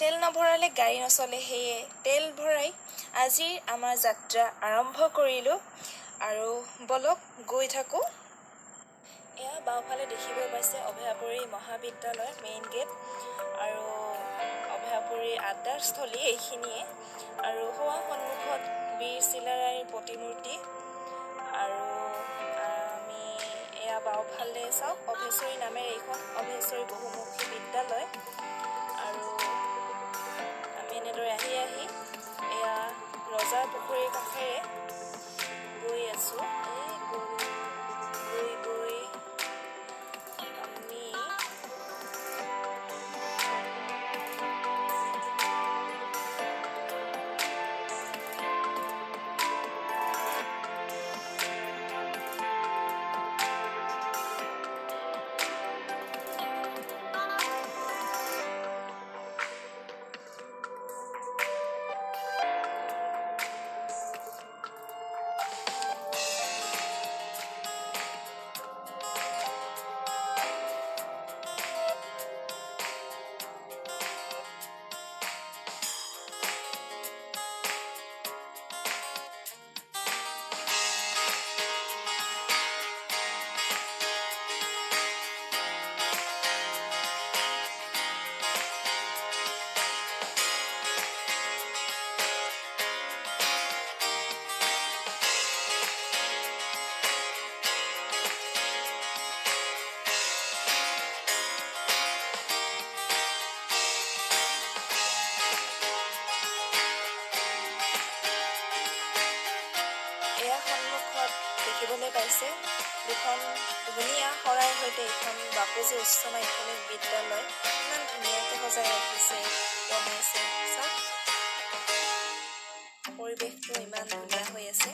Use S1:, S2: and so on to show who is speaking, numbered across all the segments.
S1: তেল নভৰালে গাড়ী নচলে, সেয়ে তেল ভৰাই আজিৰ আমাৰ যাত্ৰা আৰম্ভ কৰিলোঁ। আৰু বলক গৈ থাকোঁ। এয়া বাওঁফালে দেখিব পাইছে অভয়াপুৰী মহাবিদ্যালয় মেইন গেট আৰু অভয়াপুৰী আড্ডাস্থলী এইখিনিয়ে। আৰু হোৱা সন্মুখত বীৰ চিলাৰায়ৰ প্ৰতিমূৰ্তি। আৰু আমি এয়া বাওঁফালে চাওক অভেশ্বৰী নামেৰে এইখন অভেশ্বৰী বহুমুখী বিদ্যালয়। আৰু আমি এনেদৰে আহি আহি এয়া ৰজাৰ পুখুৰীৰ কাষেৰে গৈ আছোঁ। এই গৈ গৈ আমি দেখিবলৈ পাইছে দুখন ধুনীয়া শৰাইৰ সৈতে এইখন বাপুজী উচ্চ মাধ্যমিক বিদ্যালয় ইমান ধুনীয়াকৈ সজাই ৰাখিছে, বনাইছে। চাওক পৰিৱেশটো ইমান ধুনীয়া হৈ আছে।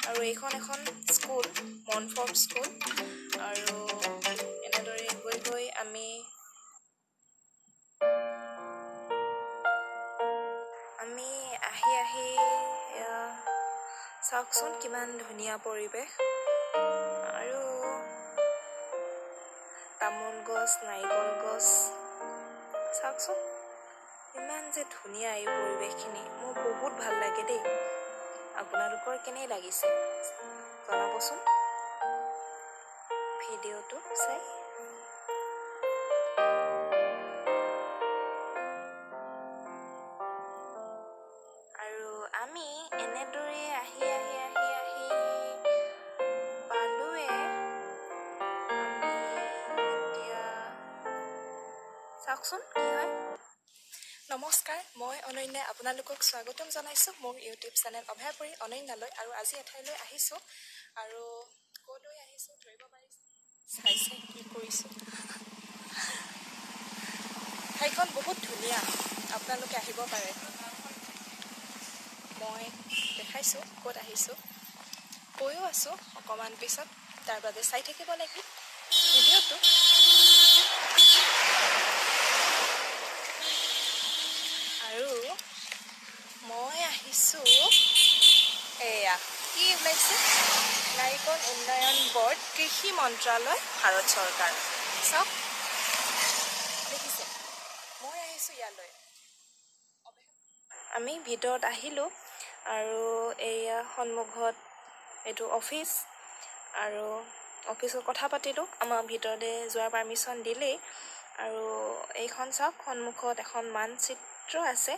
S1: আৰু এইখন এখন স্কুল, মনফৰ্ট স্কুল। আৰু এনেদৰে গৈ গৈ আমি আমি আহি আহি চাওকচোন কিমান ধুনীয়া পৰিৱেশ। আৰু তামোল গছ, নাৰিকল গছ, চাওকচোন ইমান যে ধুনীয়া এই পৰিৱেশখিনি। মোৰ বহুত ভাল লাগে দেই। আপোনালোকৰ কেনে লাগিছে জনাবচোন ভিডিঅ'টো চাই। আৰু আমি এনেদৰে আহি আহি আহি আহি পালোৱে। আমি এতিয়া চাওকচোন কি হয়। নমস্কাৰ, মই অনন্যাই আপোনালোকক স্বাগতম জনাইছোঁ মোৰ ইউটিউব চেনেল অভয়াপুৰী অনন্যালৈ। আৰু আজি এঠাইলৈ আহিছোঁ আৰু ক'লৈ আহিছোঁ ধৰিব পাৰিছে, চাইছে কি কৰিছোঁ। ঠাইখন বহুত ধুনীয়া, আপোনালোকে আহিব পাৰে। মই দেখাইছোঁ ক'ত আহিছোঁ, কৈও আছোঁ অকণমান পিছত, তাৰ বাবে চাই থাকিব লাগিব ভিডিঅ'টো। আৰু মই আহিছোঁ, এয়া কি ওলাইছে, নাৰিকল উন্নয়ন বৰ্ড, কৃষি মন্ত্ৰালয়, ভাৰত চৰকাৰ। চাওক দেখিছে, মই আহিছোঁ ইয়ালৈ। আমি ভিতৰত আহিলোঁ আৰু এয়া সন্মুখত এইটো অফিচ। আৰু অফিচত কথা পাতিলোঁ, আমাক ভিতৰতে যোৱাৰ পাৰ্মিশ্যন দিলেই। আৰু এইখন চাওক সন্মুখত এখন মানচিত্ৰ আছে,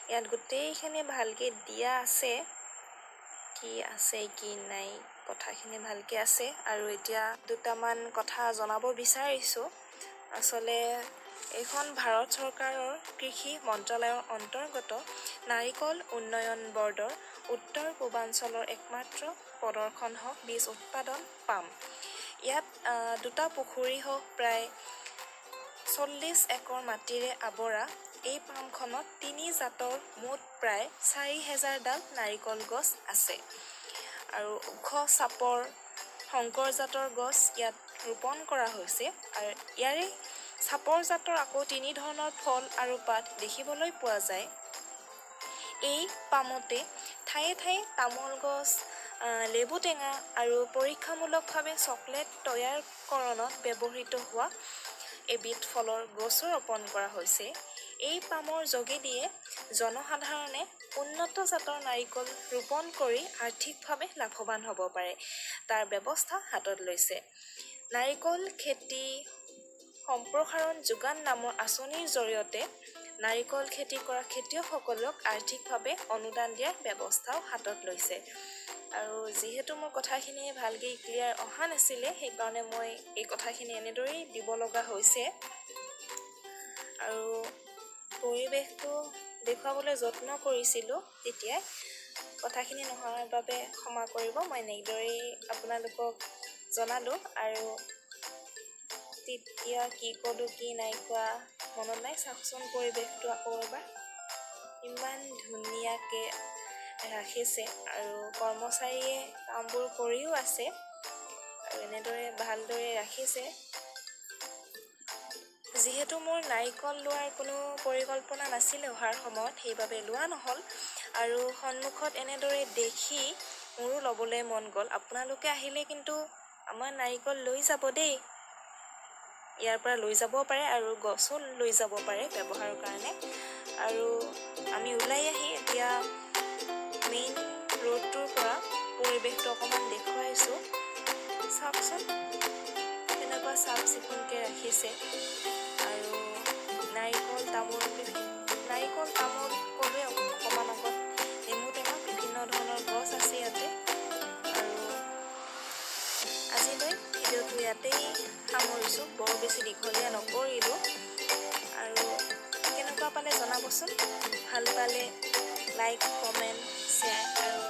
S1: ইয়াত গোটেইখিনি ভালকৈ দিয়া আছে, কি আছে কি নাই কথাখিনি ভালকৈ আছে। আৰু এতিয়া দুটামান কথা জনাব বিচাৰিছোঁ। আচলতে এইখন ভাৰত চৰকাৰৰ কৃষি মন্ত্ৰালয়ৰ অন্তৰ্গত নাৰিকল উন্নয়ন বৰ্ডৰ উত্তৰ পূৰ্বাঞ্চলৰ একমাত্ৰ প্ৰদৰ্শন হওক বীজ উৎপাদন পাম। ইয়াত দুটা পুখুৰী হওক প্ৰায় 40 একৰ মাটিৰে আৱৰা এই পামখনত তিনি জাতৰ মুঠ প্ৰায় 4000 ডাল নাৰিকল গছ আছে। আৰু ওখ চাপৰ শংকৰ জাতৰ গছ ইয়াত ৰোপণ কৰা হৈছে। আৰু ইয়াৰে চাপৰ জাতৰ আকৌ তিনি ধৰণৰ ফল আৰু পাত দেখিবলৈ পোৱা যায়। এই পামতে ঠায়ে ঠায়ে তামোল গছ, লেবু টেঙা আৰু পৰীক্ষামূলকভাৱে চকলেট তৈয়াৰকৰণত ব্যৱহৃত হোৱা এবিধ ফলৰ গছো ৰোপণ কৰা হৈছে। এই পামৰ যোগেদিয়ে জনসাধাৰণে উন্নত জাতৰ নাৰিকল ৰোপণ কৰি আৰ্থিকভাৱে লাভৱান হ'ব পাৰে, তাৰ ব্যৱস্থা হাতত লৈছে। নাৰিকল খেতি সম্প্ৰসাৰণ যোগান নামৰ আঁচনিৰ জৰিয়তে নাৰিকল খেতি কৰা খেতিয়কসকলক আৰ্থিকভাৱে অনুদান দিয়াৰ ব্যৱস্থাও হাতত লৈছে। আৰু যিহেতু মোৰ কথাখিনি ভালকৈ ক্লিয়াৰ অহা নাছিলে, সেইকাৰণে মই এই কথাখিনি এনেদৰেই দিব লগা হৈছে। আৰু পৰিৱেশটো দেখুৱাবলৈ যত্ন কৰিছিলোঁ তেতিয়াই, কথাখিনি নোহোৱাৰ বাবে ক্ষমা কৰিব। মই এনেদৰেই আপোনালোকক জনালোঁ। আৰু তেতিয়া কি ক'লোঁ কি নাই কোৱা মনত নাই। চাওকচোন পৰিৱেশটো আকৌ এবাৰ, ইমান ধুনীয়াকৈ ৰাখিছে আৰু কৰ্মচাৰীয়ে কামবোৰ কৰিও আছে আৰু এনেদৰে ভালদৰে ৰাখিছে। যিহেতু মোৰ নাৰিকল লোৱাৰ কোনো পৰিকল্পনা নাছিলে অহাৰ সময়ত, সেইবাবে লোৱা নহ'ল। আৰু সন্মুখত এনেদৰে দেখি মোৰো ল'বলৈ মন গ'ল। আপোনালোকে আহিলে কিন্তু আমাৰ নাৰিকল লৈ যাব দেই। ইয়াৰ পৰা লৈ যাব পাৰে আৰু গছো লৈ যাব পাৰে ব্যৱহাৰৰ কাৰণে। আৰু আমি ওলাই আহি এতিয়া মেইন ৰোডটোৰ পৰা পৰিৱেশটো অকণমান দেখুৱাইছোঁ। চাওকচোন কেনেকুৱা চাফ চিকুণকৈ ৰাখিছে। আৰু নাৰিকল তামোল, নাৰিকল তামোল ক'লোৱে অকণমান আগত, নেমু টেঙা, বিভিন্ন ধৰণৰ গছ আছে ইয়াতে। আৰু আজিলৈ ভিডিঅ'টো ইয়াতেই সামৰিছোঁ, বৰ বেছি দীঘলীয়া নকৰিলোঁ। আৰু কেনেকুৱা পালে জনাবচোন। ভাল পালে লাইক, কমেণ্ট, শ্বেয়াৰ আৰু